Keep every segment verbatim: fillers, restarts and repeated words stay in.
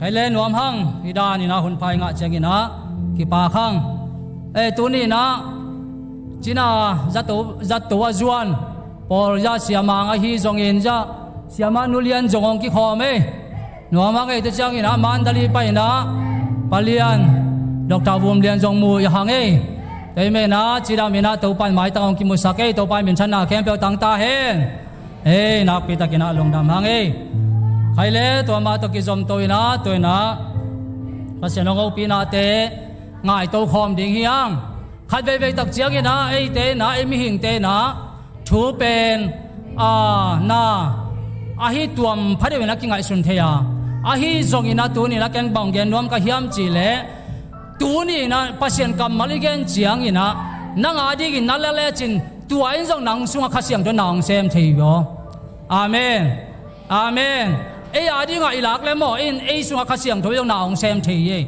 Kei le nuam hang, i dan in ah hun pha i ngah ciangin ah kipak hang. Ei, tuni in ah cina zato, zato a zuan pawl zia siamang ahi zongin zia siamang nu lian zong hong kikhawm ei. Nuam hang ei, tu ciangin ah Mandalay pai in ah Pa Lian, Doctor Vum Lian zong mu i hang ei. Tei men ah cidam in ah Topa in maitang hong kimusak ei. Topa in minthanna khempeuh tang ta hen. Ei, nakpi takin ah lungdam hang ei. Kei le tua mah tawh kizom to in ah, tua in ah Pasian hong hopih nate ngaito khawm ding hi hang. Khat veivei tak ciangin ah eite in ah, ei mihingte in ah thu pen, a, na ahi tuam phadeuh in ah kingaihsun thei a, ahi zongin ah tuni in ah ken bang gen nuam ka hiam cih leh, tuni in ah Pasian kammal i gen ciangin ah nang a dingin na la lecin, tua in zong nang sungah Kha Siangtho na hong sem thei hi ve aw. Amen. Amen. Ei a dingah i lak le maw in ei sungah Kha Siangtho zong na hong sem thei hi ei.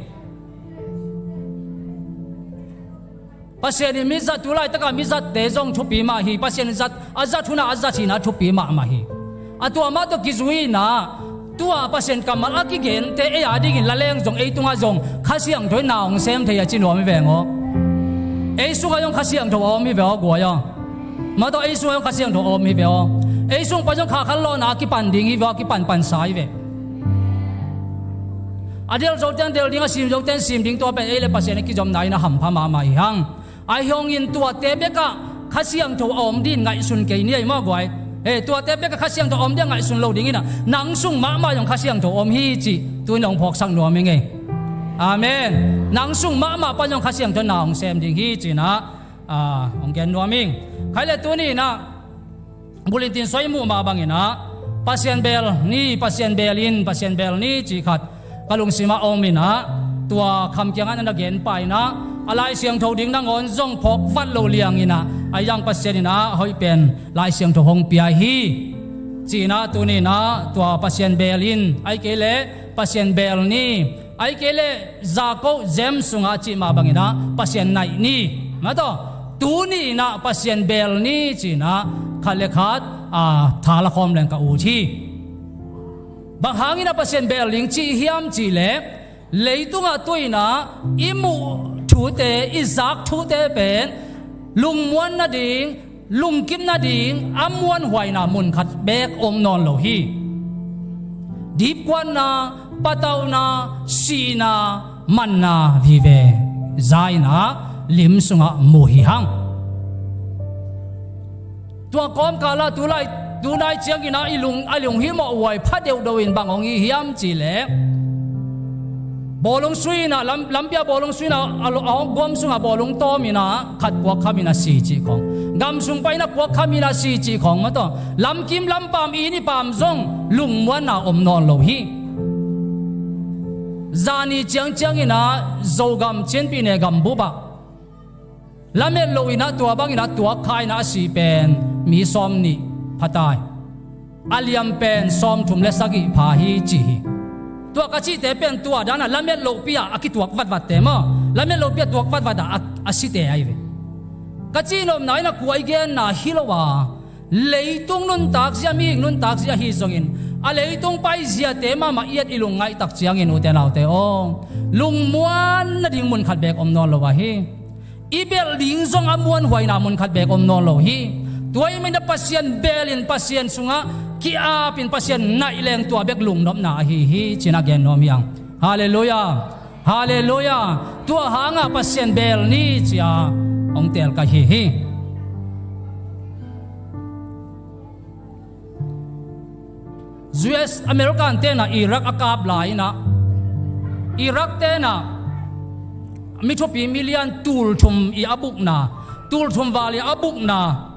Pasian in mi zat, tu laitakah mi zatte zong thupi mah hi. Pasian in zat, a zat hunah a zat hi in ah thupi mahmah hi. A tua mah tawh kizui in ah tua Pasian kammal a kigente ei a dingin la leng zong ei tungah zong Kha Siangtho in na hong sem thei a ci nuam hi veng aw. Ei sungah zong Kha Siangtho a om hi ve aw guai aw. Mah tawh ei sungah zong Kha Siangtho a om hi ve aw. Ei sung pan zong kha khan lawhna a kipan ding hi ve aw, a kipan pansa hi ve. A del zote in del ding, a sim zote in sim ding, tua pen ei le Pasian a kizomna in a hampha mahmah hi hang. Ahi hangin tuate bekah Kha Siangtho a om ding ngaihsun kei ni ei maw guai. Ei, tuate bekah Kha Siangtho a om ding ngaihsun lo dingin ah nang sung mahmah zong Kha Siangtho a om hi cih tu in hong phawksak nuam ing ei. Amen. Nang sung mahmah pan zong Kha Siangtho na hong sem ding hi ci in ah, a, hong gen nuam ing. Kei le tuni in ah bulletin soi muh mah bangin ah Pasian beel ni, Pasian beel in, Pasian beel ni cih khat ka lungsimah a om in ah, tua Kham kiangah na gen pah in ah, a Lai Siangtho ding nangawn zong phawk vat lo liang in ah, a yang Pasian in ah hoih pen Lai Siangtho hong pia hi. Ci in ah tuni in ah tua Pasian beel in, ahih kei leh Pasian beel ni, ahih kei leh Jakob James sungah a cih mah bangin ah Pasian naih ni. Mah tawh tuni in ah Pasian beel ni ci in ah khat le khat, a, tha la khawm leng ka ut hi. Bang hangin ah Pasian beel ding ci hiam cih leh, leitungah tu in ah i muh thute, i zak thute pen lungmuan nading, lungkim nading a muanhuaina mun khat beek om nawn lo hi. Dipkuatna, patauhna, sihna, manna vive za in ah lim sungah mu hi hang. Tua kawmkal ah tu lai, tu nai ciangin ah i lung, a lunghimawh huai pha deuhdeuh in bang hong hi hiam cih leh, bawlung sui in ah, lam, lampi ah bawlung sui in ah, a lo, a hong guam sungah bawlung tawm in ah khat puak kham in a si cih khawng, gam sung pai in ah puak kham in a si cih khawng mah tawh, lamkim lampam, i ni pam zong lungmuanna om nawn lo hi. Zani ciangciang in ah Zogam Chin Pyine gambup ah lamet loh in ah tua bangin ah tuak kha in ah a si pen mi sawmnih pha ta hi. A liam pen sawmthum le sagih pha hi ci hi. Tua ka cihte pen tua dan ah lamet lohpi ah a kituak vatvatte maw, lamet lohpi ah tuak vatvat ah a, a site ahi ve. Ka cihnopna in ah kua i genna hi lo a, leitung nuntak zia, mihing nuntak zia hi zongin, a leitung pai ziate mahmah i et i lungngaih tak ciangin, ute naute aw, lungmuan nading mun khat beek om nawn lo ahi. I belh ding zong a muanhuaina mun khat beek om nawn lo hi. Tua ahih manin ah Pasian beel in, Pasian sungah ki-ap in, Pasian naih leng tua bek lungnopna ahi hi ci in ah gen nuam hi hang. Halleluiah. Halleluiah. Tua hangah Pasian beel ni ci a hong teel ka hi hi. U S, American te'n ah Iraq a kap lai in ah, Iraq te'n ah mi thupi, million tulthum i a bukna, tulthum val i a bukna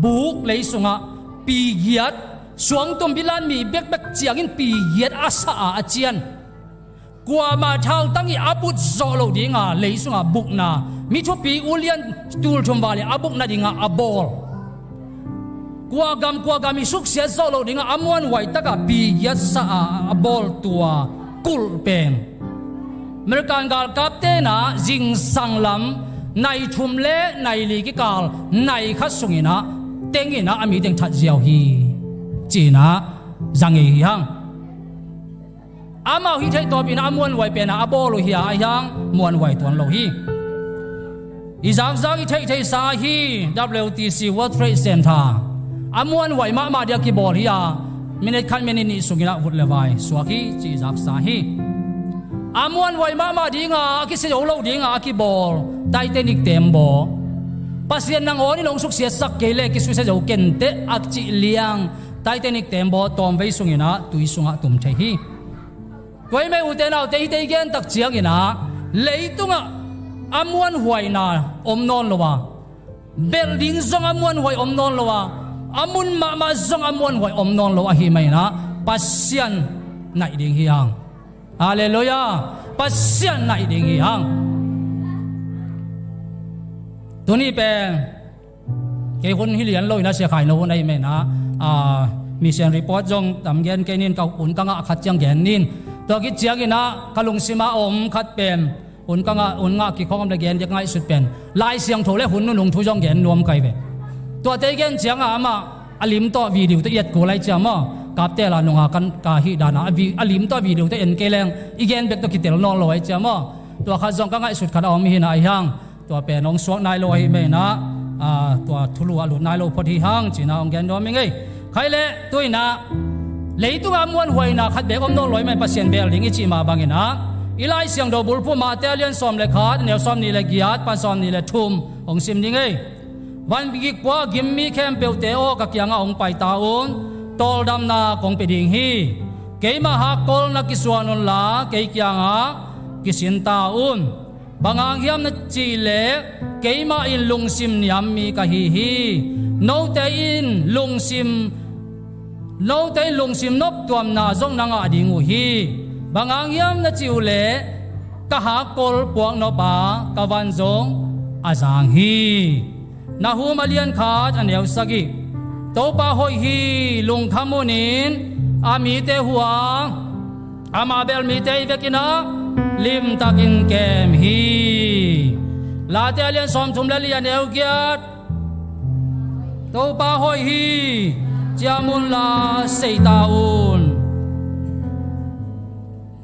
buk lei sungah pi giat, suangtum bilan mi bekbek ciangin pi giat a sa a, a cian. Kuamah thautang i a but zawh loh ding a lei sungah bukna, mi thupi ulian tulthum val i a buk nading a a bawl. Kua gam kua gam i suksiat zawh loh ding a a muanhuai tak a pi giat sa a a bawl tua kulh pen, American galkap te'n ah zingsang lam nai thum le nai li kikal nai khat sung in ah teng in ah a mi teng that ziau hi ci in ah za ngei hi hang. Amau hih theih tawpin a muanhuai penah a bawl uh hi a, ahi hang muanhuai tuan lo hi. I zakzak i theihtheihsa ahi WTC, World Trade Center, a muanhuai mahmah ding a kibawl hi a, minit khat minit nih sungin ah vut le vai suak hi ci i zaksa hi. A muanhuai mahmah dinga a kisia zo lo dinga a kibawl Titanic teembaw, Pasian nangawn in hong suksiatsak kei leh kisusia zo kenteh a cih liang Titanic teembaw tawmvei sungin ah tui sungah tum thei hi. Tua hi meh, ute naute, hihte i gen tak ciangin ah leitungah a muanhuaina om nawn lo a, belh ding zong a muanhuai om nawn lo a, a mun mahmah zong a muanhuai om nawn lo ahih manin ah Pasian naih ding hi hang. Halleluiah. Pasian naih ding hi hang. Tuni pen kei hun hi lian lo in ah, Sia Khai No hun ahih manin ah, a, mission report zong tam gen kei nin, ka hun ka ngah khat ciang gen nin. Tua khit ciangin ah ka lungsim a om khat pen, hun ka ngah, hun ngah kikhawng om le gen dek ngaihsut pen, Lai Siangtho le hun nunung thu zong gen nuam ka hi ve. Tuate i gen ciangah amah a lim tawh video tawh i et kul lai cia maw. Kaptela nunga kan ka hih dana a vi-, a lim tawh video tawh en kei leng i gen bek tawh kitel nawn lo ai cia maw. Tua khat zong ka ngaihsut khat a om hi na, ahi hang tua pen hong suak nai lo ahih manin ah, a, tua thulu a lut nai lo phot hi hang cina hong gen nuam hi ngei. Khai leh tu in ah leitungah muanhuaina khat bek om nawn lo ahih manin Pasian bel ding i cih mah bangin ah, i Lai Siangtho bulphuh Mate a lian sawm le khat, a neu sawm nih le giat pan sawm nih le thum hong sim ni ngei. Van gik pua a gim mi khempeuhte aw, ka kiangah hong pai ta un, tawldamna kong pia ding hi. Keima hakkol na kisuan unla kei kiangah kisin ta un. Bang hang hiam na cih leh keimah in lungsim niam mi ka hi hi. Note in lungsim, note in lungsim noptuamna zong na ngah ding uh hi. Bang hang hiam na cih uh leh ka hakkol puak nop a, ka van zong a zang hi. Nahum a lian khat a neu sagih. Topa hoih hi, lungkham unin a mite huh a, amah bel mite i vekin ah limtakin kem hi. Late a lian sawmthum le li a neu giat. Topa hoih hi, ciam unla sei ta un.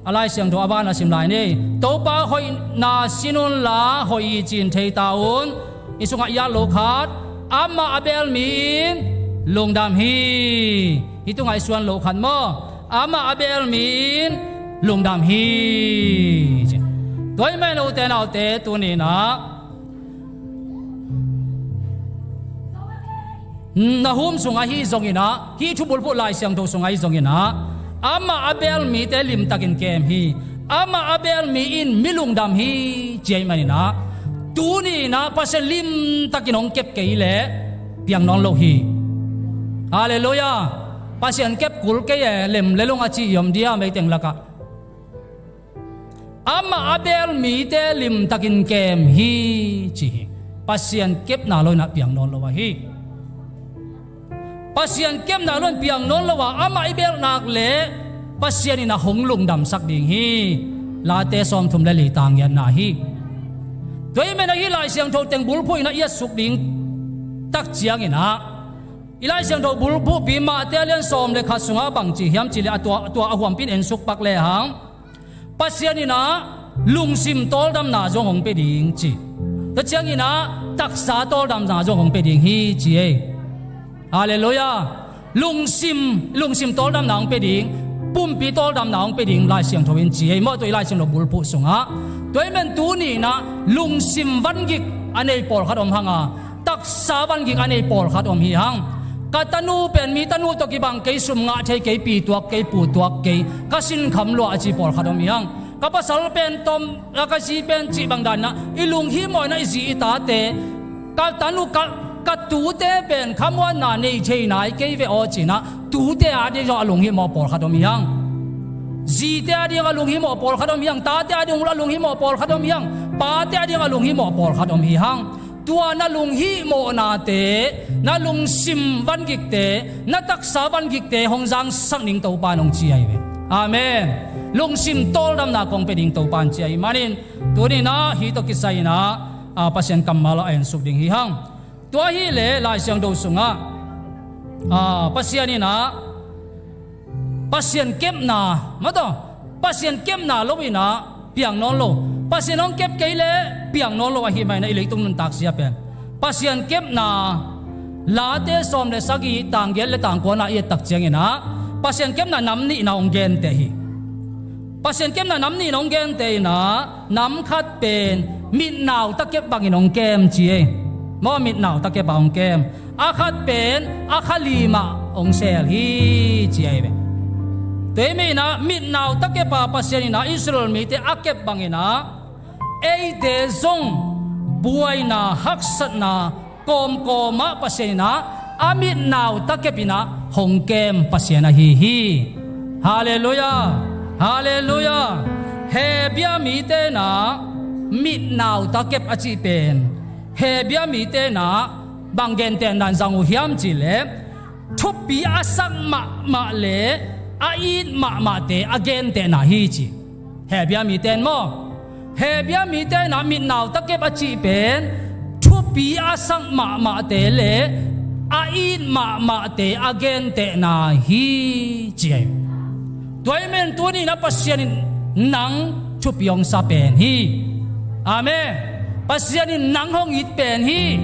A Lai Siangtho a ban a sim lai ni. Topa hoihna sin unla hoih i cih thei ta un. I sungah i at loh khat, amah a bel mi in lungdam hi. Hih tungah i suan loh khat maw, amah a bel mi in lungdam hi. Tua ahih manin ute naute, tuni in ah Nahum sungah hi zongin ah, hih thubulphuh Lai Siangtho sungah hi zongin ah, amah a bel mite limtakin kem hi. Amah a bel mi in mi lungdam hi, ci ahih manin ah, tuni in ah Pasian limtakin hong kep kei leh piang nawn lo hi. Halleluiah. Pasian kep kul kei e, lem le lung a ci i om dia meiteng lakah. Amah a bel mite limtakin kem hi, ci hi. Pasian kepna lo in ah piang nawn lo ahi. Pasian kepna lo in piang nawn lo a, amah i belh nak leh Pasian in ah hong lungdamsak ding hi. Late sawmthum le li tang i atna hi. Tua ahih manin ah hih Lai Siangtho teng bulphuh in ah i atsuk ding tak ciangin ah, i Lai Siangtho bulphuhpi Mate a lian sawm le khat sungah bang ci hiam cih leh, a tua, tua a huampin ensuk pak lehang, Pasian in ah lungsim tawldamna zong hong pia ding ci. Tua ciangin ah taksa tawldamna zong hong pia ding hi, ci ei. Halleluiah. Lungsim, lungsim tawldamna hong pia ding, pumpi tawldamna hong pia ding Lai Siangtho in ci ei maw, tua i Lai Siangtho bulphuh sungah. Tua ahih manin tuni in ah lungsim vangik a nei pawlkhat om hang a, taksa vangik a nei pawlkhat om hi hang. Ka tanu pen mi tanu tawh kibang kei, sum ngah thei kei, pi tuak kei, pu tuak kei, ka sinkham lua a ci pawlkhat om hi hang. Ka pasal pen tom, ka zi pen cih bang dan in ah i lunghihmawh in ah i zi i tate, ka tanu, ka, ka tute pen khamuanna nei thei nai kei ve aw ci in ah tute a ding zong a lunghihmawh pawlkhat om hi hang. Zite a ding a lunghihmawh pawlkhat om hi hang. Tate a ding a lunghihmawh pawlkhat om hi hang. Pate a ding a lunghihmawh pawlkhat om hi hang. Tua na lunghihmawhnate, na lungsim vangikte, na taksa vangikte hong zangsak ning Topa in hong ci ahi ve. Amen. Lungsim tawldamna kong pia ding Topa in ci ahih manin, tuni in ah hih tawh kisai in ah, a, Pasian kammal ah a ensuk ding hi hang. Tua ahih leh Lai Siangtho sungah, a, Pasian in ah, Pasian kepna, maw taw, Pasian kepna lo inah piang nawn lo. Pasian hong kep kei le piang nawn lo ahih manin ah i leitung nuntak sia pen Pasian kepna, Late sawm le sagih tang giat le tang kuana i et tak ciangin ah Pasian kepna nam nihna hong genteh hi. Pasian kepna nam nihna hong genteh inah nam khat pen mitnau takep bangin hong kem ci ei. Maw, mitnau takep ah hong kem. A khat pen a kha limah hong sel hi ci ei ve. Tua hi mah inah mitnau takep ah Pasian inah Israel mite a kep bangin ah eite zong buaina haksatna kawmkawm ah Pasian inah a mitnau takep inah hong kem Pasian ahi hi. Halleluiah. Halleluiah. Hebia mite inah mitnau takep a cih pen Hebia mite inah bang gentehna in zang uh hiam cih leh thupi a sak mahmah le a it mahmahte a gentehna hi ci. Hebia mite in maw, Hebia mite inah mitnau takep a cih pen thupi a sak mahmahte le a it mahmahte a gentehna hi ci ei. Tua hi mah in tuni inah Pasian in nang thupi hong sa pen hi. Amen. Pasian in nang hong it pen hi.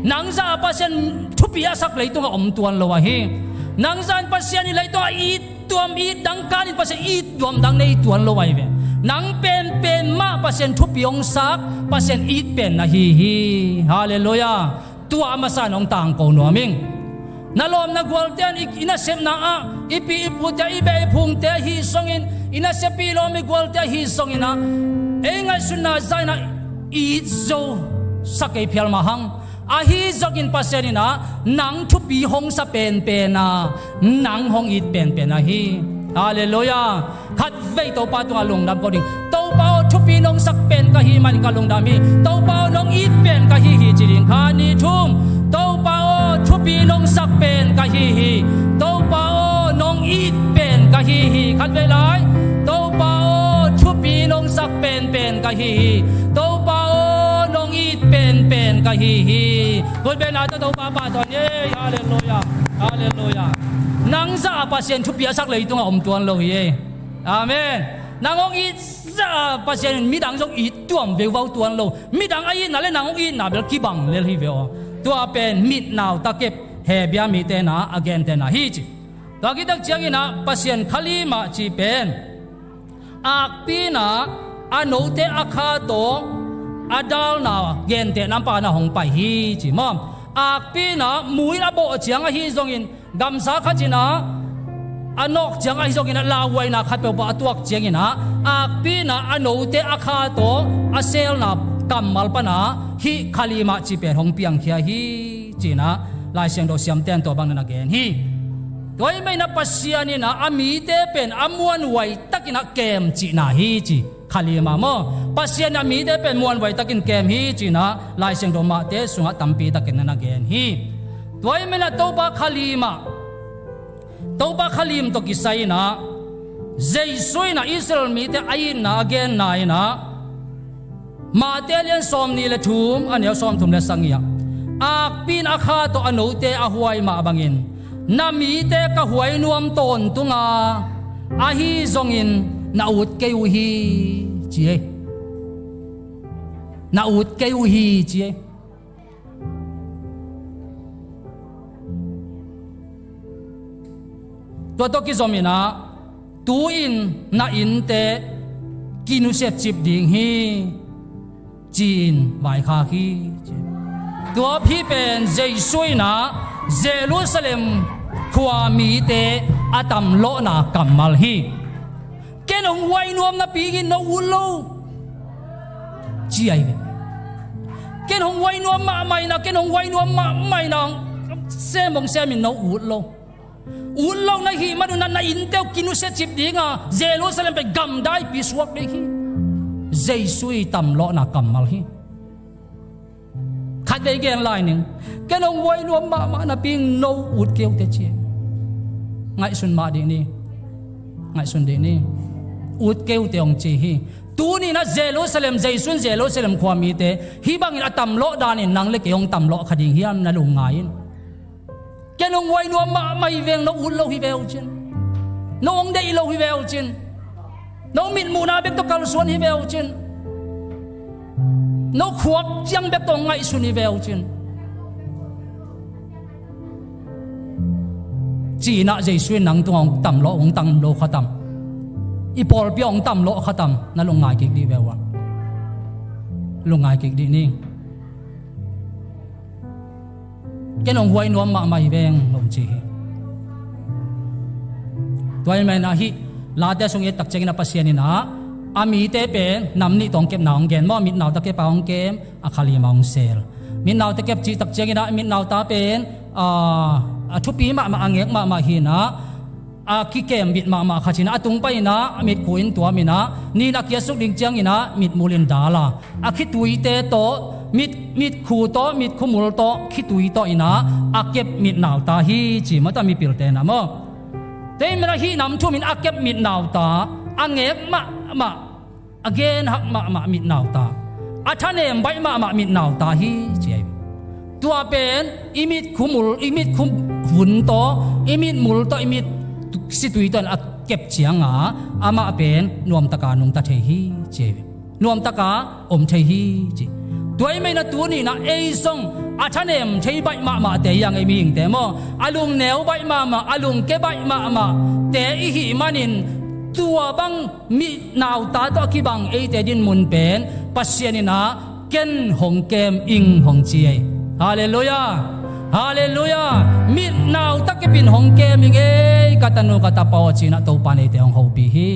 Nang zah Pasian thupi a sak leitungah om tuan lo ahi. Nang zah in Pasian in leitungah it tuam, it dang kan in Pasian it tuam dang nei tuan lo ahi ve. Nang penpen mah Pasian thupi hong sak, Pasian it pen na hi hi. Halleluiah. Tua a masa in hong tangko nuam ing. Na lawm na gualte in i, i nasepna ah i pi i pute, i beh i phungte ahi zongin, i nasepi lawm i gualte ahi zongin ah ei ngaihsutna zah inah i it zo sa kei phial mah hang. Ahi zongin Pasian inah nang thupi hong sa penpen a, nang hong it penpen ahi. Halleluiah. Khat vei Topa tungah lungdam ko ding. Topa aw, thupi nong sak pen ka hi manin ka lungdam hi. Topa aw, nong it pen ka hi hi ci ding. Khat, nih, thum. Topa aw, thupi nong sak pen ka hi hi. Topa aw, nong it pen ka hi hi. Khat vei lai. Topa aw, thupi nong sak penpen ka hi hi. Topa aw, nong it penpen ka hi hi. Khut beng a tawh Topa pahtawi ni ei. Halleluiah. Halleluiah. Nang zah Pasian thupi a sak leitungah om tuan lo hi ei. Amen. Nang hong it zah Pasian in midang zong it tuam veuvau tuan lo. Midang a itna le nang hong itna bel kibang lel hi ve aw. Tua pen mitnau takep Hebia mite inah a gentehna hi ci. Tua khit tak ciangin ah Pasian kha limah cih pen akpi inah a note a kha tawh a dalna gentehna pan ah hong pai hi ci maw. Akpi inah mui a bawh ciang ahi zongin, gamsa khat in ah a nawk ciang ahi zongin ah lauhuaina khat peuhpeuh a tuak ciangin ah akpi inah a note a kha tawh a selna kammal pan ah hih kha limah cih pen hong piangkhia hi ci-in ah Lai Siangtho siamte in tua bangin a gen hi. Tua hi mah in ah Pasian in ah a mite pen a muanhuai takin ah kem cihna hi ci. Kha limah maw, Pasian in a mite pen muanhuai takin kem hi ci-in ah Lai Siangtho Mate sungah tampi takin na na gen hi. Tua hi mah in ah Topa kha limah, Topa kha lim tawh kisai in ah Jesu in ah Israel mite a itna a genna in ah Mate lian sawmnih le thum, a neu sawmthum le sagih ah, akpi in a kha tawh a note a huai mah bangin na mite ka huai nuam tawntung a, ahi zongin na ut kei uh hi ci ei. Na ut kei uh hi ci ei. Tua tawh kizom in ah, tu-in na innte kinusia cip ding hi ci-in vaikhak hi ci. Tua hih pen Jesu in ah Jerusalem khua mite a tamlawhna kammal hi. Ken hong huai nuam napi-in no ut lo ci ahi ve. Ken hong huai nuam mahmah in ah, ken hong huai nuam mahmah in ah, sem hong sem in no ut lo. Ut lo na hih man un ah na innte uh kinusia cip ding a, Jerusalem pen gamdaipi suak ding hi. Jesu i tamlawhna kammal hi. Khat vei gen lai ning. Ken hong huai nuam mahmah napi-in no ut kei uh teh ci. Ngaihsun mah dih ni. Ngaihsun dih ni. Ut kei uh teh hong ci hi. Tuni in ah Jerusalem, Jesu in Jerusalem khua mite, hih bangin a tamlawh danin nang le kei hong tamlawh kha ding hiam, na lungngai in. Ken hong huai nuam mahmah hi veng, no ut lo hi ve uh cin. No hong deih lo hi ve uh cin. No mitmuhna bek tawh kalsuan hi ve uh cin. No khuak ciang bek tawh ngaihsun hi ve uh cin. Ci-in ah Jesu in nang tungah hong tam lawh, hong tam lawh kha tam. I pawlpi ah hong tam lawh kha tam. Na lungngai kik dih ve uh a. Lungngai kik dih ni. Ken hong huai nuam mahmah hi veng, hong ci hi. Tua ahih manin ah hih Late sung i et tak ciangin ah Pasian in ah a mite pen nam nih tawh hong kepna hong gen maw, mitnauta kep a hong kem, a kha lim a hong sel. Mitnauta kep cih tak ciangin ah mitnauta pen, ah, a thupi mahmah, a ngek mahmah hi-in ah, a kikem mit mahmah khat in ah, a tung pai-in ah, a mitkhu in tuam in ah, nin a kiatsuk ding ciangin ah mitmul in dal a, a khituite tawh, mit, mitkhu tawh, mitkhu mul tawh, khitui tawh in ah a kep mitnauta hi ci, mata mipilte na maw. Tua ahih manin ah hih nam thum in a kep mitnauta, a ngek mahmah, a genhak mahmah mitnauta, a thanem baih mahmah mitnauta hi ci ahi. Tua pen i mitkhu mul, i mitkhu vun tawh, i mitmul tawh, i mitsitui tawh in a kep ciangin ah amah pen nuamtaka nungta thei hi ci ahi. Nuamtaka om thei hi ci. Tua ahih manin ah tuni-in ah ei zong a thanem thei baih mahmahte hi hang, ei mihingte maw, a lungneu baih mahmah, a lungke baih mahmahte i hih manin, tua bang mitnauta tawh a kibang eite dinmun pen Pasian in ah ken hong kem ing, hong ci ahi. Halleluiah. Halleluiah. Mitnauta kep in hong kem ing ei, ka tanu ka tapa aw, ci-in ah Topa'n eite hong hopih hi.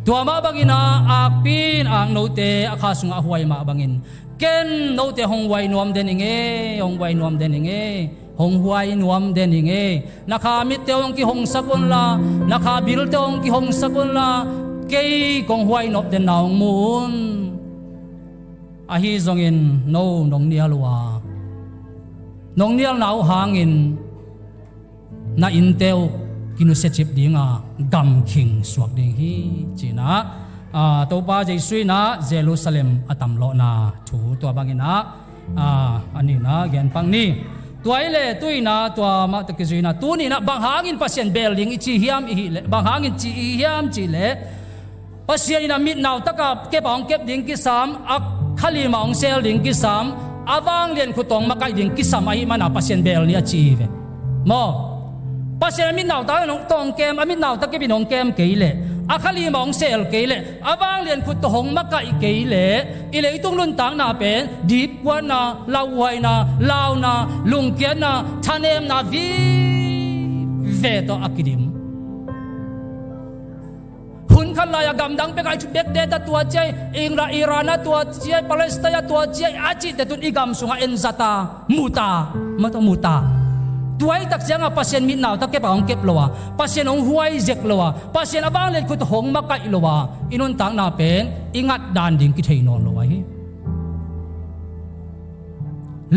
Tua mah bangin ah akpi-in aknote a kha sungah a huai mah bangin, ken note hong huai nuam den ing ei, hong huai nuam den ing ei, hong huai nuam den ing ei. Na kha mitte hong kihongsak un la, na kha bilte hong kihongsak un la, kei kong huai nop denna hong mu un. Ahi zongin no nong nial uh a, nong nialna uh hangin na innte uh kinusiacip ding a, gamkhing suak ding hi, ci-in ah, ah, Topa Jesu in ah Jerusalem a tamlawhna thu tua bangin ah, ah, a nihna gen pak ni. Tua hi leh tu-in ah tua mah tawh kizui-in ah, tuni-in ah bang hangin Pasian beel ding i ci hiam i hih leh, bang hangin ci i hiam cih leh, Pasian in ah mitnauta kep a hong kep ding kisam, a kha lim a hong sel ding kisam, a vanglian khut tawh hong makaih ding kisam ahih manin ah Pasian beel ni a ci hi ve. Maw? Pasian a mitnauta tawh hong kem, a mitnauta kep in hong kem kei leh, a kha lim a hong sel kei leh, a vanglian khut tawh hong makaih kei leh, i leitung nuntakna pen dipkuatna, lauhuaina, launa, lungkiatna, thanemna vive tawh a kidim. Hun khat lai-a gamdang pek ah i thu bekte ta tua ciai, Ira-, Iran ah tua ciai, Palestine ah tua ciai, a cihte tun i gam sungah en zata, muta, mata muta. Tua hi tak ciangah Pasian mitnauta kep a hong kep lo a, Pasian hong huai zek lo a, Pasian a vanglian khut hong makaih lo a, i nuntakna pen i ngat dan ding kithei nawn lo ahi.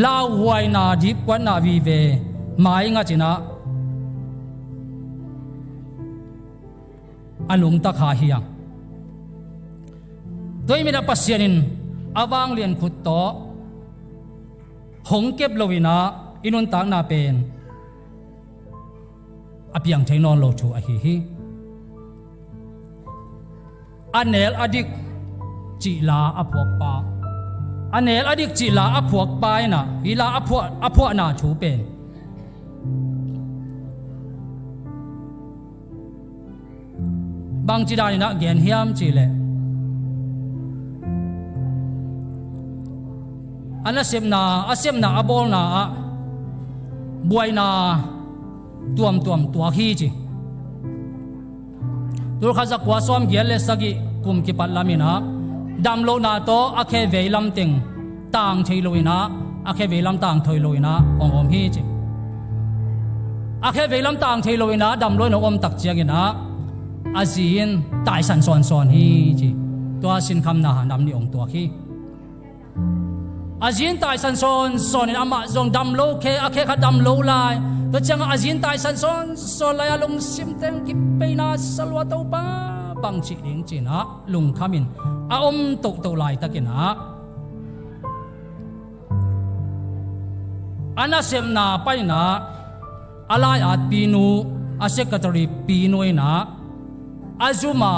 Lauhuaina, dipkuatna vive mai ngat in ah a nungta kha hi hang. Tua ahih manin ah Pasian in a vanglian khut tawh hong kep lo-in ah i nuntakna pen a piang thei nawn lo thu ahi hi. A nel a dik cih la a phuakpa, a nel a dik cih la a phuakpa in ah hih la a phuah, a phuahna thu pen bangci danin ah gen hiam cih leh, a nasepna, a sepna, a bawlna ah buaina tuamtuam tuak hi ci. Tulkhat zakua sawmgiat le sagih kum kipat lam in ah damlohna tawh a khe veilam teng tang thei lo-in ah, a khe veilam tang thei lo-in ah hong om hi ci. A khe veilam tang thei lo-in ah damlohna hong om tak ciangin ah a zi in taisan sawnsawn hi ci. Tua sinkhamna nam nih hong tuak hi. A zi in taisan sawnsawn in amah zong damlo khe, a khe khat damlo lai. Tua ciangah a zi in taisan sawnsawn lai-a lungsim teng kipeina sa lua, Topa bang cih ding ci-in ah lungkham in a om tohtoh laitakin ah a nasepna panin ah a lai-atpinu, a secretary pinu in ah a zum a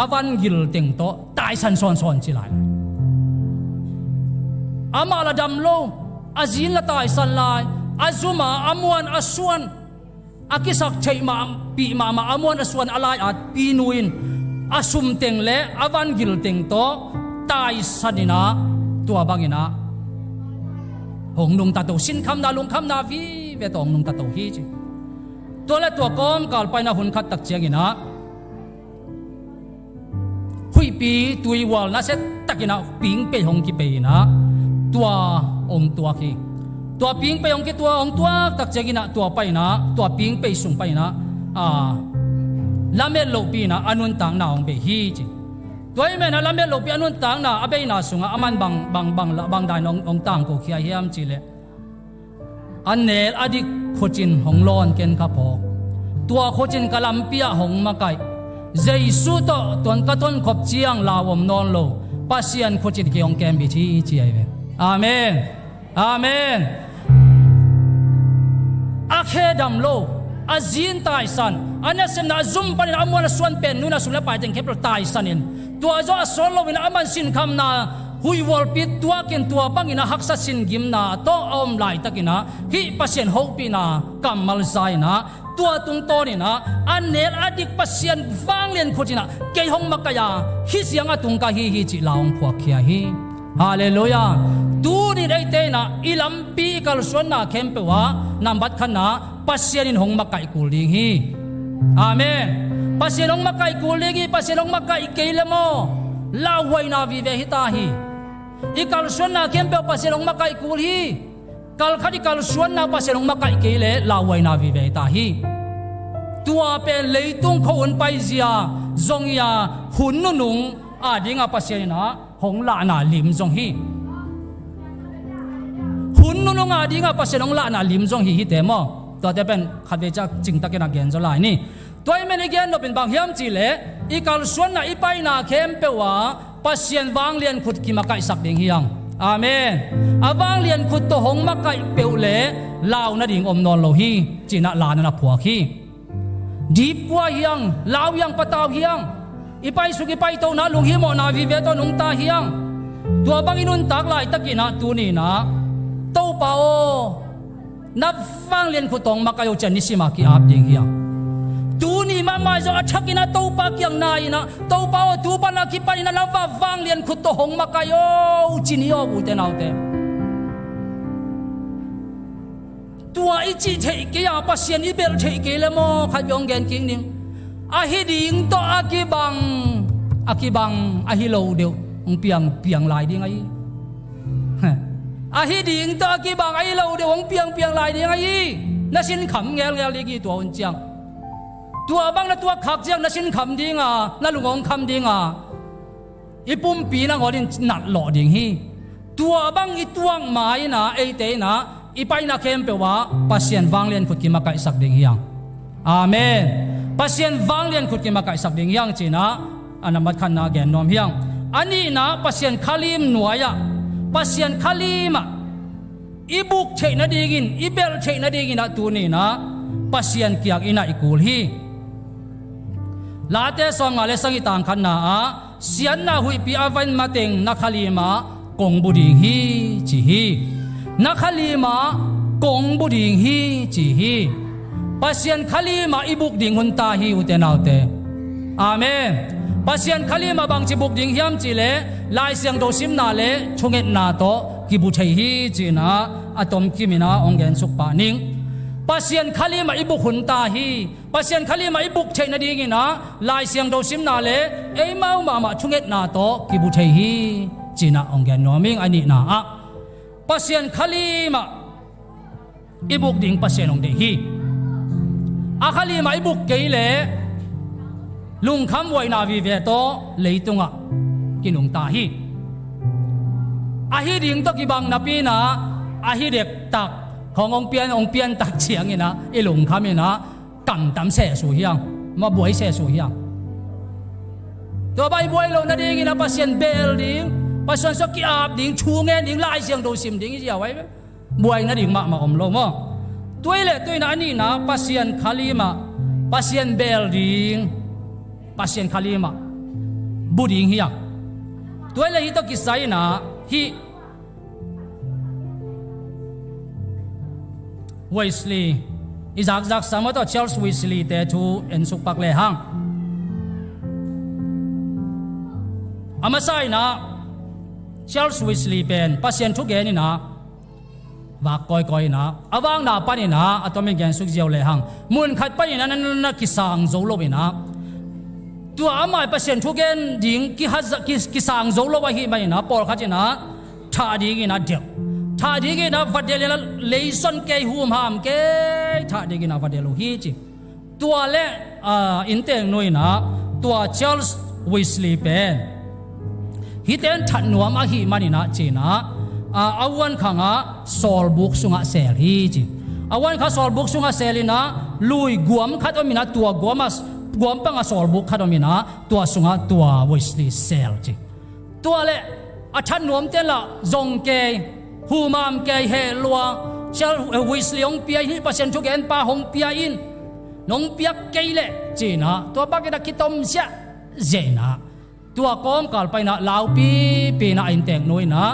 a van gil teng tawh taisan sawnsawn ci lai. Amah la dam lo, a zin la taisan lai, a zum a, a muan a suan, a kisak theih mahpih mahmah, a muan a suan a lai-at pinu in a sum teng le a van gil teng tawh taisan in ah, tua bang in ah hong nungta to, sinkhamna lungkhamna vive tawh hong nungta to hi ci. Tua le tua kawmkal paina hun khat tak ciangin ah huihpi tuihual nasia takin ah pingpei hong kipei in ah tua hong tuak hi. Tua pingpei hong kituak, hong tuak tak ciangin ah tua pai in ah, tua pingpei sung pai in ah, a, lamet lohpi in ah a nuntakna hong bei hi ci. Tua ahih manin ah lamet lohpi a nuntakna a beina sungah aman bang, bang, bang, bang dan hong, hong tangkokhia hiam cih leh, a nel a dik khuacin hong lawn ken ka phawk. Tua khuacin ka lampi ah hong makaih. Jesu tawh tuan ka tonkhop ciang lau om nawn lo. Pasian khuacin kei hong kembit hi ci ahi ve. Amen. Amen. A khe dam lo, a zin taisan, a nasepna a zum panin a muan a suan pen nu in a sum le pai teng khempeuh taisan in, tua zawh a sawt loin aman sinkhamna huihhualpi tuakin tua bangin a haksa singimna tawh a om laitakin ah hih Pasian hopihna kammal za in ah, tua tungtawnin ah a nel a dik Pasian vanglian khuacin ah kei hong makaih a, hih ciang a tung ka hi hi cih la hong phuakkhia hi. Halleluiah. Tunin eite in ah i lampi i kalsuanna khempeuh ah nambat khatna Pasian in hong makaih kul ding hi. Amen. Pasian hong makaih kul ding hi. Pasian hong makaih kei le maw, lauhuaina vive hi ta hi. I kalsuanna khempeuh Pasian hong makaih kul hi. Kalkhat i kalsuanna Pasian hong makaih kei le lauhuaina vive hi ta hi. Tua pen leitung khuahun paizia zong hi a, hun nunung a dingah Pasian in ah hong lahna lim zong hi. Hun nunung a dingah Pasian hong lahna lim zong hi hite maw. Tuate pen khatvei ciang cingtakin a gen zaw lai ni. Tua ahih manin i gen nopin bang hiam cih leh, i kalsuanna i paina khempeuh ah Pasian vanglian khut kimakaihsak ding hi hang. Amen. A vanglian khut tawh hong makaih peuh le lau nading om nawn lo hi, ci-in ah la na na phuak hi. Dipkua hi hang, lau hi hang, patau hi hang. I paisuk i paitona lunghimawhna vive tawh nungta hi hang. Tua bang i nuntak laitakin ah tuni-in ah, Topa aw, na vanglian khut tawh hong makaih o, ci-a nisim a ki-ap ding hi hang. Tuni mahmah zong a thakin ah Topa kiang nai-in ah, Topa aw, tu pan a kipanin ah na vanglian khut tawh hong makaih o, ci ni aw, ute naute. Tua i cih theih kei a, Pasian i belh theih kei le maw, khat hong gen kik ning. Ahi ding tawh a kibang, a kibang ahi lo deuh hong piangpiang lai ding ahi. Ahi ding tawh a kibang ahi lo deuh hong piangpiang lai ding ahi. Na sinkham ngelngel ding hi tua hun ciang. Tua bang na tuak khak ciang na sinkham ding a, na lung hong kham ding a, i pumpi nangawn in natlawh ding hi. Tua bang i tuak ma-in ah, eite in ah, i paina khempeuh ah Pasian vanglian khut kimakaihsak ding hi hang. Amen. Pasian vanglian khut kimakaihsak ding hi hang, ci-in ah a nambat khatna gen nuam hi hang. A nihna, Pasian khalim nuai-ah, Pasian khalim ah i buk theih nadingin, i belh theih nadingin ah tuni-in ah Pasian kiang i naih kul hi. Late sawmnga le sagih, tang khatna ah, siatna huihpi a va in mateng na khalim ah kong bu ding hi, ci hi. Na khalim ah kong bu ding hi, ci hi. Pasian khalim ah i buk ding hun ta hi, ute naute. Amen. Pasian khalim ah bangci buk ding hiam cih leh, Lai Siangtho simna le thungetna tawh kibu thei hi, ci-in ah a tomkim in ah hong gensuk pah ning. Pasian khalim ah i buk hun ta hi. Pasian khalim ah i buk theih nadingin ah Lai Siangtho simna le eimau mahmah thungetna tawh kibu thei hi, ci-in ah hong gen nuam ing. A nihna ah, Pasian khalim ah i buk ding Pasian hong deih hi. A khalim ah i buk kei leh lungkham huaina vive tawh leitungah kinungta hi. Ahi ding tawh kibang napi-in ah, ahi dektak khawng hong pian, hong piantak ciangin ah i lungkham in ah kamtam sehsuh hi hang, ma buai sehsuh hi hang. Tua bang i buai loh nadingin ah Pasian bel ding, Pasian sung ki-ap ding, thu ngen ding, Lai Siangtho sim ding i ziau ai ve. Buai nading mahmah om lo maw. Tua hi leh tuni-in ah a nihna, Pasian khalim ah, Pasian bel ding, Pasian khalim ah bu ding hi a. Tua hi le hih tawh kisai inah hih Wesley i zakzak sam a tawh Charles Wesley te thu en suk pak lehang, a masa inah Charles Wesley pen Pasian thugen inah vak kawikawi inah a vakna pan inah a tomin gen suk ziau lehang, mun khat pan inah na, na, na kisang zo lo inah, tua amah Pasian thugen ding kihaza, ki, kisang zo lo ahih man inah pawlkhat inah thah ding inah delh, thah ding inah va delh inah leison kei, humham kei, thah ding inah va delh uh hi ci. Tua le, ah, innteeknu inah tua Charles Wesley pen hihte in that nuam ahih man inah ci inah, ah, a vuankhang ah sawlbuk sungah seel hi ci. A vuankhang sawlbuk sungah seel inah lui guam khat om inah tua guam ah, guam pang ah sawlbuk khat om inah tua sungah tua Wesley seel ci. Tua le a that nuamte in lah zong kei, humham kei, heh lua, Charles Wesley hong pia in, hih Pasian thugenpa hong pia in, nong piak kei leh ci inah tua bang inah kitom ziahziah inah tua kawmkal pan inah laupipi inah a innteeknu inah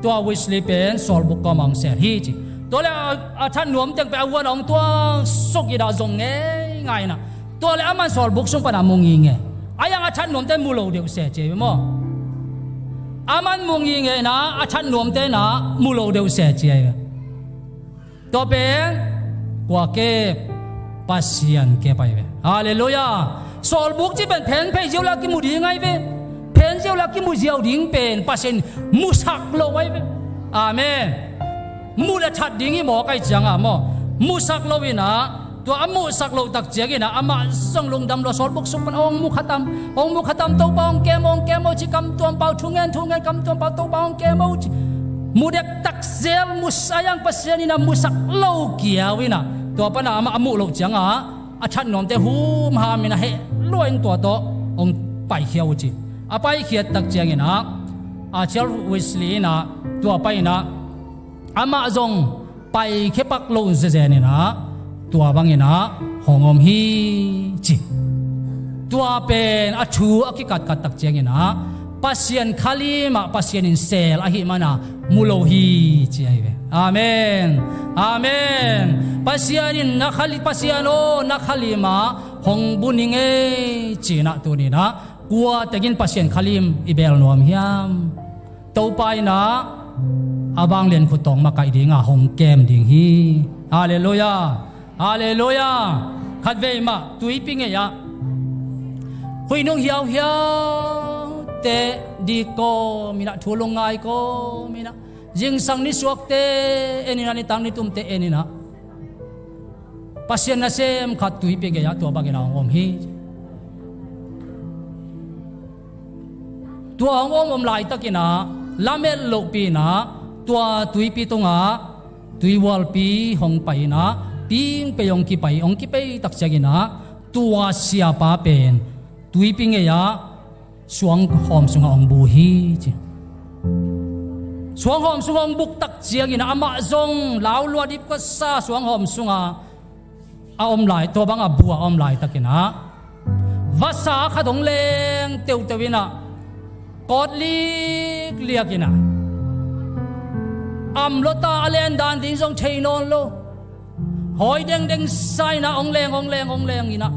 tua Wesley pen sawlbuk kawm ah hong seel hi ci. Tua le a, a that nuam teng pen a vuan ah hong tuang suk inah zong ngeingai inah, tua le aman sawlbuk sung pan ah mu ngingei. A iang a that nuamte mu lo deuh se ci ei ve maw. Aman mu ngingei inah a that nuamte inah mu lo deuh se ci ei ve. Tua pen kua kep? Pasian kep ahi ve. Halleluiah. Sawlbuk ci pen phen phei ziau le a kimu ding ahi ve. Phen ziau le a kimu ziau ding pen Pasian musak lo ahi ve. Amen. Mu le that ding hi mawk ahi ciangah maw, musak lo inah, tua a muhsak loh tak ciangin ah amah zong lungdam lua, sawlbuk sung pan hong mu khatam, hong mu khatam, Topa hong kem, hong kem o ci, kam tuampau thungen, thungen, kam tuampau Topa hong kem o ci. Mu dektak zel, mu sayang Pasian inah musak lo kiau inah, tua panah amah a muh loh ciangah a that nuamte humham inah heh lua in tua tawh hong paikhia uh ci. A paikhiat tak ciangin ah a Charles Wesley inah tua pai inah amah zong paikhia pak lo zezen inah tua bangin ah hong om hi ci. Tua pen a thu a kikatkat tak ciangin ah Pasian khalim ah Pasian in seel ahih mana mu lo hi ci ahi ve. Amen. Amen. Pasian in na khali, Pasian aw, na khalim ah hong bu ning ei ci inah tuni inah kua tengin Pasian khalim i beel nuam hiam? Topa inah a vanglian khut tawh makaih dingah hong kem ding hi. Halleluiah. Halleluiah. Khatvei mah tuipi ngei ah huih nung hiauhiau te dik kawm inah, thu lungngai kawm inah, zingsang nisuakte en inah, nitak nitumte en inah Pasian nasem khat tuipi ngei ah tua bangin ah hong om hi. Tua hong om om laitakin ah lamet lohpi inah tua tuipi tungah tuihualpi hong pai inah pingpei hong kipai, hong kipei tak ciangin ah tua siapa pen tuipi ngei ah suanghawm sungah hong bu hi ci. Suanghawm sungah hong buk tak ciangin ah amah zong laulua dipkasa suanghawm sungah a om lai, tua bangah bu ah a om laitakin ah vasa khat hong leng teuteu inah kawt likliak inah am lua ta, a len dan ding zong thei nawn lo. Hawi dengdeng sa inah hong leng, hong leng, hong leng inah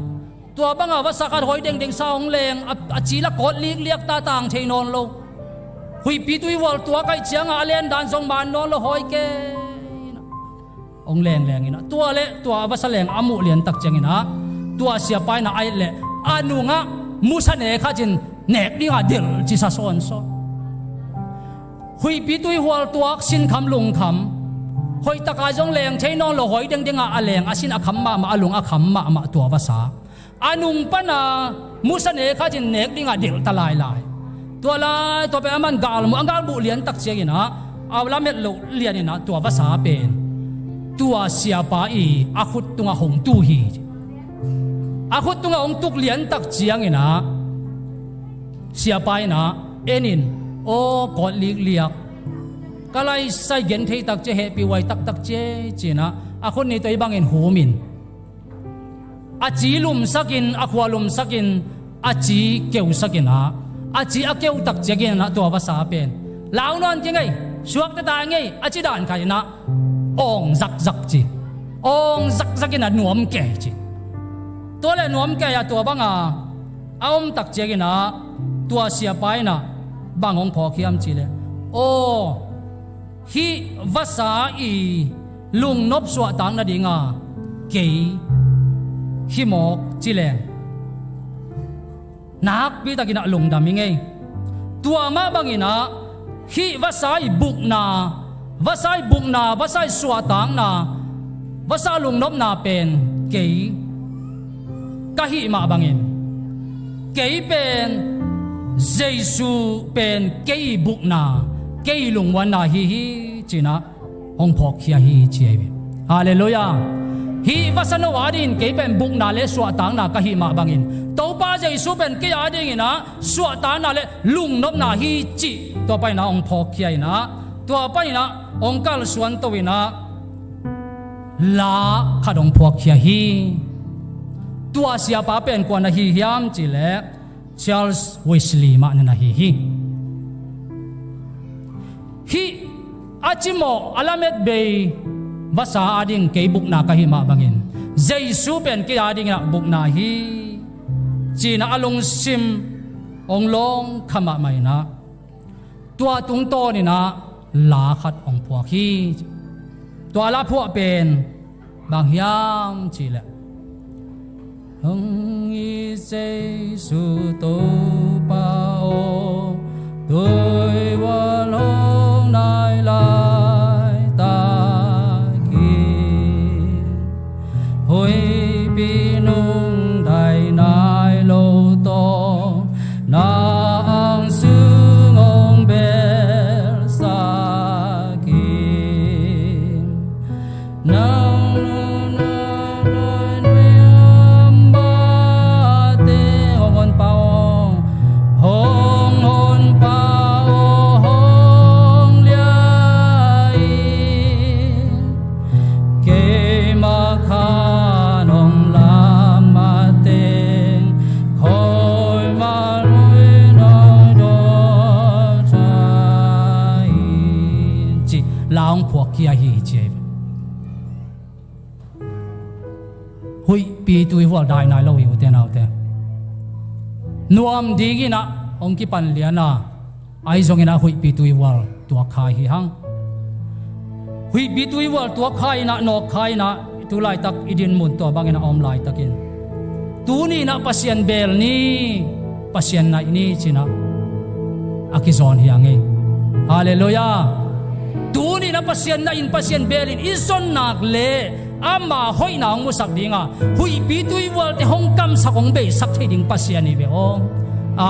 tua bangah vasa khat hawi dengdeng sa hong leng, a, a cil ah kawt likliak ta, tang thei nawn lo. Huihpi tuihual tuak ahih ciangah a len dan zong man nawn lo, hawi kei inah hong lengleng inah tua le tua a vasa leng a muh lian tak ciangin ah tua siapa inah a et leh a nungah musa ne khat in nek dingah delh cisa sawnsawn. Huihpi tuihual tuak, sinkham lungkham, hoihtak a zong leng thei nawn lo, hawi dengdeng ah a leng, a sin a kham mahmah, a lung a kham mahmah tua vasa a nung pana musa ne khat in nek dingah delh ta lailai. Tua lai tua pen aman galmuh, a galmuh lian tak ciangin ah a lamet loh lian inah tua vasa pen tua siapa i a khut tungah hong tu hi. A khut tungah hong tuk lian tak ciangin ah siapa inah en in, aw kawt likliak, ka laisai gen thei tak cia, hehpih huai taktak cia ci inah a khut nih tawh hih bangin hum in, a ci lumsak in, a khua lumsak in, a ci keusak inah a ci a keu tak ciangin ah tua vasa pen lau nawn kei ngei, suakta ta ngei a ci dan khat in ah awng zakzak ci. Awng zakzak in ah nuam kei ci. Tua le nuam kei ah tua banga a om tak ciangin ah tua siapa in ah bang hong phawk hiam cih leh, aw, hih vasa i lungnop suahtak nadinga kei hi mawk ci leng nakpi takin ah lungdam hi ngei. Tua mah bangin ah hih vasa i bukna, vasa i bukna, vasa i suahtakna, vasa lungnopna pen kei ka hih mah bangin kei pen Jesu pen kei i bukna, kei i lungmuanna hi hi ci-in ah hong phawkkhia hi ci ahi ve. Halleluiah. Hih vasa no adingin kei pen bukna le suahtakna ka hih mah bangin Topa Jesu pen kei adingin ah suahtakna le lungnopna hi cih tua panin ah hong phawkkhia in ah tua panin ah hong kalsuan to in ah la khat hong phuakkhia hi. Tua siapa pen kua na hi hiam cih leh Charles Wesley mah na hi hi. Hih a cimawh a lamet bei vasa ading kei bukna ka hih mah bangin Jesu pen kei adingin ah bukna hi ci-in ah a lungsim hong lawngkha mahmah in ah tua tungtawnin ah la khat hong phuak hi. Tua la phuah pen bang hiam cih leh, hong i Jesu Topa aw, tuivui hong nai laitak hi. Huihpi nungdai nai lo tawh na ang sung hong belsak hi. Nang nunung nuihnuih ambate hong honpa aw, hong honpa aw, hong liai in. Keimah khan hong lam mateng, khawi mah lui nong dawt hi, ci la hong phuak khia hi ci. Huihpi tuihual dai nai lo hi, ute naute. Nuam dingin ah hong kipan lian a, ahi zongin ah huihpi tuihual tuak kha hi hang. Huihpi tuihual tuak kha in ah, nawk kha in ah, tu laitak i din mun tua bangin ah a om laitakin, tuni in ah Pasian bel ni, Pasian naih ni ci-in ah a kizawn hi a ngei. Halleluiah. Tuni in ah Pasian naih in, Pasian bel in i zon nak leh ama hoihna hong musak ding a, huihpi tuihualte hong kamsak, hong beisak thei ding Pasian hi ve aw.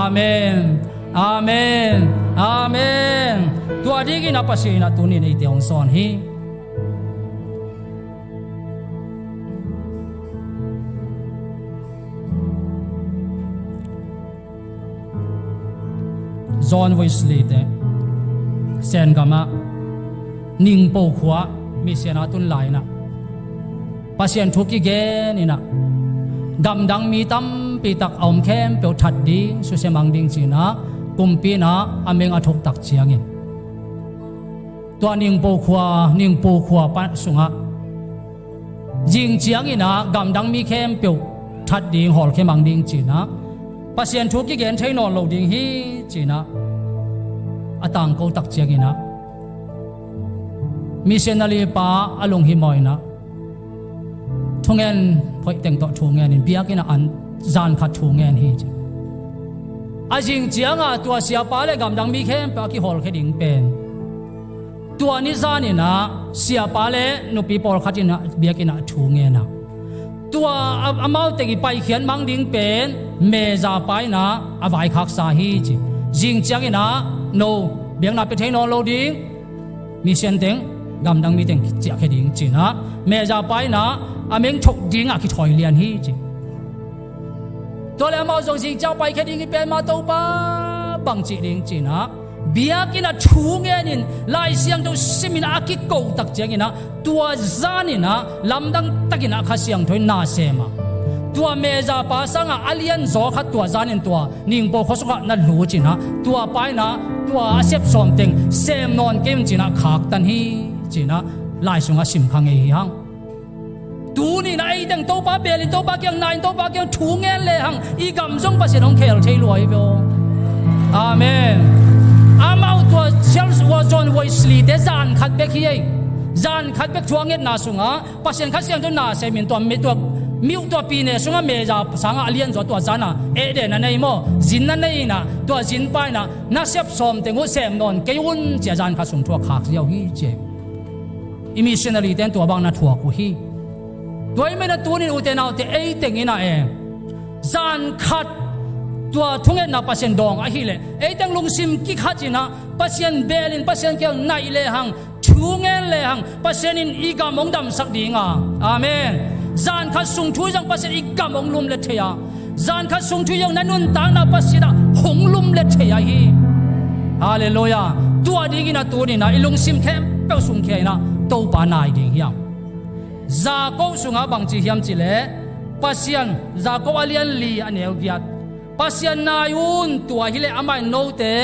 Amen. Amen. Amen. Tua dingin ah Pasian in ah tuni in ah eite hong sawn hi. John Wesley te Sen gam ah Ningpo khua ah mission a tun lai in ah Pasian thu kigen in ah gamdang mi tampi tak a om khempeuh that ding, susia mang ding ci-in ah kumpi in ah a meng a thuk tak ciangin, tua Ningpo khua, Ningpo khua pan sungah zing ciangin ah gamdang mi khempeuh that ding, hawlkhia mang ding ci-in ah Pasian thu kigen thei nawn lo ding hi ci-in ah a tangko tak ciangin ah missionary pa a lunghimawh in ah thungen phoih teng tawh thu ngen in biakinn ah an zan khat thu ngen hi ci. A zing ciangah tua siapa le gamdang mi khempeuh a kihawlkhia ding pen tua ni zanin ah siapa le nupi pawlkhat in ah biakinn ah thu ngen a, tua a, amau teng i paikhiat mang ding pen meza pa in ah a vaikhaksa hi ci. Zing ciangin ah no biakna pia thei nawn lo ding, mission teng, gamdang mi teng ciahkhia ding ci-in ah meza pa in ah a meng thok dingah kithawi lian hi ci. Tua le amau zong zing ciang paikhia ding hi pen mah, Topa bang cih ding ci-in ah biakinn ah thu ngen in Lai Siangtho sim in ah a kiko tak ciangin ah tua zanin ah lamdang takin ah Kha Siangtho in na sem a, Tua mezapa sangah a lianzaw khat tua zanin tua Ningpo khuasung khat na lut cinah, tua pa inah tua a sep sawm teng sem nawn kei un cinah khaktan hi cinah lai sungah sim kha ngei hi hang. Tuninah ei teng Topa belin, Topa kiang nain, Topa kiang thu ngen lehang i gam zong Pasian hong khel thei lua hi ve aw. Amen. Amau tua Charles John Wesley te zan khat bek hi ei. Zan khat bek thu a ngetna sungah Pasian Kha Siangtho na semin tua mi, tua miuh tua pine sungah meza sangah a lianzaw tua zana eh den a nei maw, zin a nei inah tua zin pa inah na sep sawm teng uh sem nawn kei un cia zan khat sung thu a khak ziau hi cia. I missionary ten tua bang na thuak uh hi. Tua i mena tunin ute naute ei teng inah e, zan khat tua thungetna Pasian dawng ahileh ei teng lungsim kikhat inah Pasian belin, Pasian kiang naih lehang, thu ngen lehang Pasian in i gam hong damsak dinga. Amen. Zan khat sung thu i zang Pasian i gam hong lumlet thei a, zan khat sung thu i zang na nuntakna Pasian ah hong lumlet thei ahi. Halleluiah. Tua dingin a tuninah i lungsim khempeuh sungkhia inah Topa nai ding hiam? Jakob sungah bangci hiam cileh Pasian, Jakob a lian li a neu giat, Pasian nai un, tua hileh amah in note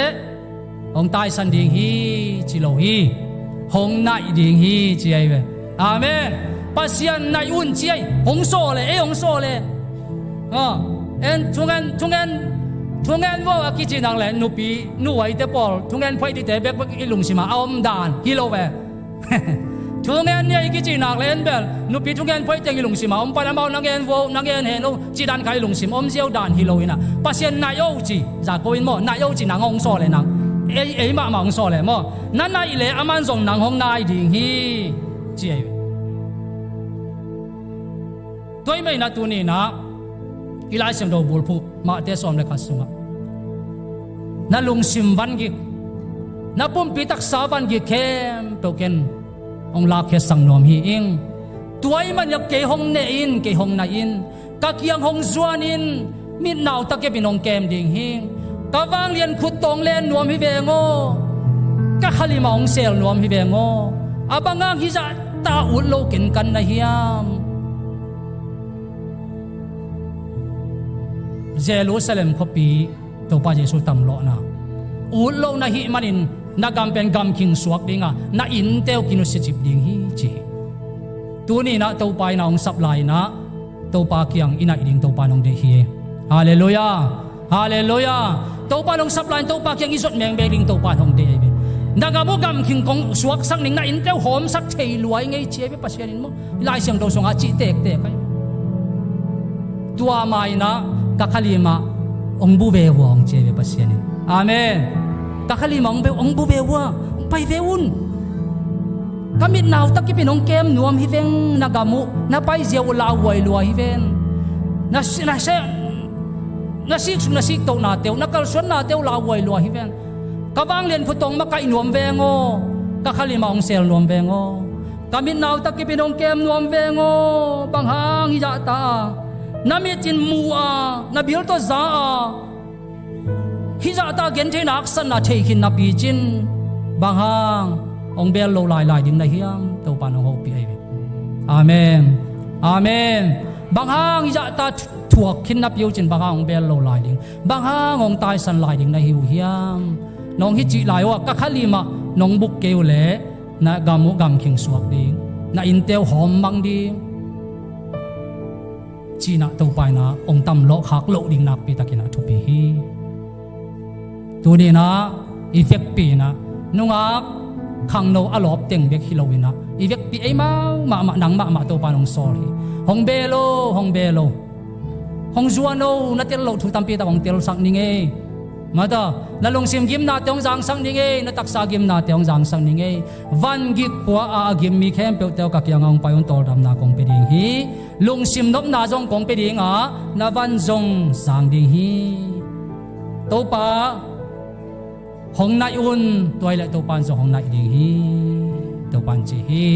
hong taisan ding hi ci lo hi. Hong naih ding hi ci ahi ve. Amen. Pasian naih un ci ahi. Hong sawle, ei hong sawle. En thungen, thungen, thungen vo a kici nak le nupi nuaite pawl thungen phoih dite bekbek i lungsimah a om dan hi lo ve. Thungen nia i kici nak le en bel nupi thungen phoih teng i lungsimah om pan amau na ngen vo, na ngen hen lo ci dan kha i lungsim om ziau dan hi lo inah Pasian naih o ci, Jakob in maw, naih o ci nang hong sawle nang. Ei, ei mahmah hong sawle maw. Na naih le aman zong nang hong nai ding hi ci ei. Tua i mena tuninah i Lai Siangtho bulphuh Mate sawm le khat sungah na lungsim vangik, na pumpi taksa vangik khempeuh ken hong lakkhiatsak nuam hi ing. Tua i mania kei hong ne in, kei hong naih in, ka kiang hong zuan in, mitnau takipin hong kem ding hi. Ka vanglian khut tawng len nuam hi veng aw. Ka khalimah hong sel nuam hi veng aw. A bangang hizahta ut lo kenkan na hiam? Jerusalem khuapi Topa Jesu tamlawhna ut lo na hih manin na gam pen gamkhing suak dinga, na innte uh kinusiacip ding hi ci hi. Tuninah Topa inah hong sap lai-inah Topa kiang i naih ding Topa in hong deih hi. Halleluiah. Halleluiah. Topa in hong sap lai-in Topa kiang i zot mengbek ding Topa in hong deih ahi ve. Na gam uh gamkhing kong suaksak ning, na innte uh hawmsak thei lua i ngei ci ahi ve Pasian in maw. I Lai Siangtho sungah cih tektek ahi. Tua ma inah ka khalimah hong bu ve vua hong ci ahi ve Pasian in. Amen. Ka khalimah hong bu ve vua, hong pai ve un. Ka mitnau takipin hong kem nuam hi veng, na gam uh na paizia uh lauhuai lua hi ven. Na, na, na siksuk na siktohnate uh, na kalsuannate uh lauhuai lua hi ven. Ka vanglian khut tawng makaih nuam veng aw. Ka khalimah hong sel nuam veng aw. Ka mitnau takipin hong kem nuam veng aw. Bang hang hizahta a na mit in mu a, na bil tawh za a, hizahta gentheihna haksatna thei khin napi cin bang hang hong bel lo lailai ding na hiam? Topa in hong hopih ahi ve. Amen. Amen. Bang hang hizahta thuak khin napi uh cin bang hang hong bel lo lai ding, bang hang hong taisan lai ding na hi uh hiam? Nong hi cih lai uh a ka khalimah nong buk kei uh leh na gam uh gamkhing suak ding, na innte uh hawmmang ding cinah Topa inah hong tamlawh khak loh ding nakpitakinah thupi hi. Tuninah i vekpi inah nungak khangno a lawp teng bek hi loinah i vekpi eimau mahmah, nang mahmah Topa in hong sawl hi. Hong bel o, hong bel o. Hong zuan o, na tel loh thu tampi tak hong telsak ning ei. Mata, na lungsim gimnate hong zangsak ning ei, na taksa gimnate hong zangsak ning ei. Van gik khua a a gim mi khempeuhte uh ka kiangah hong pai un, tawldamna kong pia ding hi. Lungsim nopna zong kong pia ding a, na van zong zang ding hi. Topa hong naih un, tua hileh Topa in zong hong naih ding hi. Topa in ci hi.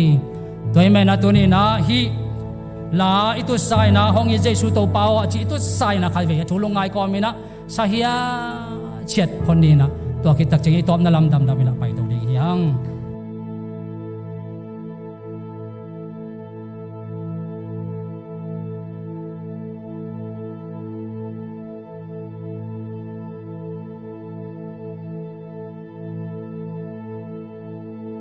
Tua hi menah tuninah hih la i tutsa inah hong it Jesu Topa aw a ci i tutsa inah khatvei a thu lungngai kawm inah sa hiaciat phot ninah tua khit takciang i tawpna lam damdam inah paito ding hi hang.